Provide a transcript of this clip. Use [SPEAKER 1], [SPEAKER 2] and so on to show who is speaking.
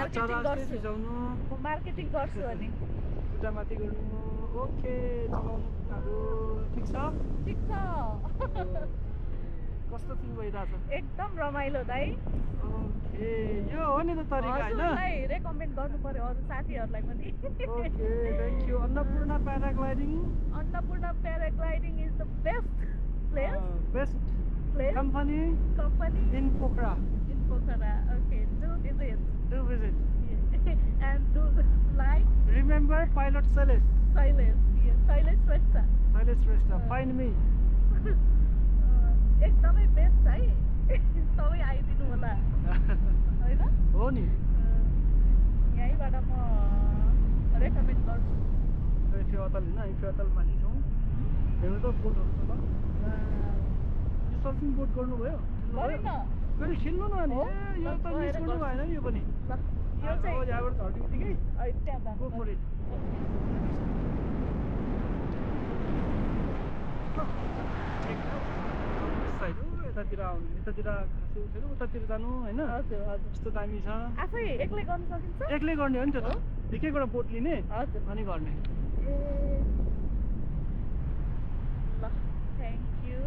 [SPEAKER 1] Marketing गर्छु
[SPEAKER 2] भिजाउनु
[SPEAKER 1] म मार्केटिङ गर्छु अनि
[SPEAKER 2] खुट्टामाथि गर्नु ओके चलाउनु खुट्टाहरू ठिक छ
[SPEAKER 1] ठिक छ
[SPEAKER 2] कस्तो फिल भइरहेछ
[SPEAKER 1] एकदम रमाइलो दाइ
[SPEAKER 2] ओके यो हो नि त तरिका हैन
[SPEAKER 1] हजुरलाई रेकमेन्ड गर्नु पर्यो अरु साथीहरुलाई पनि
[SPEAKER 2] okay thank you Annapurna paragliding
[SPEAKER 1] Annapurna paragliding is the best
[SPEAKER 2] best
[SPEAKER 1] place
[SPEAKER 2] company in Pokhara.
[SPEAKER 1] Okay, do visit and do like
[SPEAKER 2] remember pilot Silas
[SPEAKER 1] Shrestha
[SPEAKER 2] find me
[SPEAKER 1] एकदमै बेस्ट है सबै आइदिनु होला हैन
[SPEAKER 2] हो नि
[SPEAKER 1] यहीबाट म रेकमेन्ड गर्छु
[SPEAKER 2] इफेअतल हैन इफेअतल माथि छौं हेर्नु त बोटहरु छ ल यो सर्फिङ बोट गर्नुभयो
[SPEAKER 1] गरिन
[SPEAKER 2] फेरि खेल्नु न अनि यो त मिस गर्नु भएन नि यो पनि
[SPEAKER 1] यो चाहिँ
[SPEAKER 2] हो यहाँबाट झर्दिनु बित्तिकै
[SPEAKER 1] त्यहाँ
[SPEAKER 2] गो फर इट यतातिर आउनु यतातिर खासै छैन उतातिर जानु हैन
[SPEAKER 1] हजुर हजुर
[SPEAKER 2] यस्तो दामी छ
[SPEAKER 1] आफै एक्लै गर्न सकिन्छ
[SPEAKER 2] एक्लै गर्ने हो नि त्यो त एकैवटा बोट लिने
[SPEAKER 1] हजुर
[SPEAKER 2] अनि गर्ने
[SPEAKER 1] ल थ्यांक यू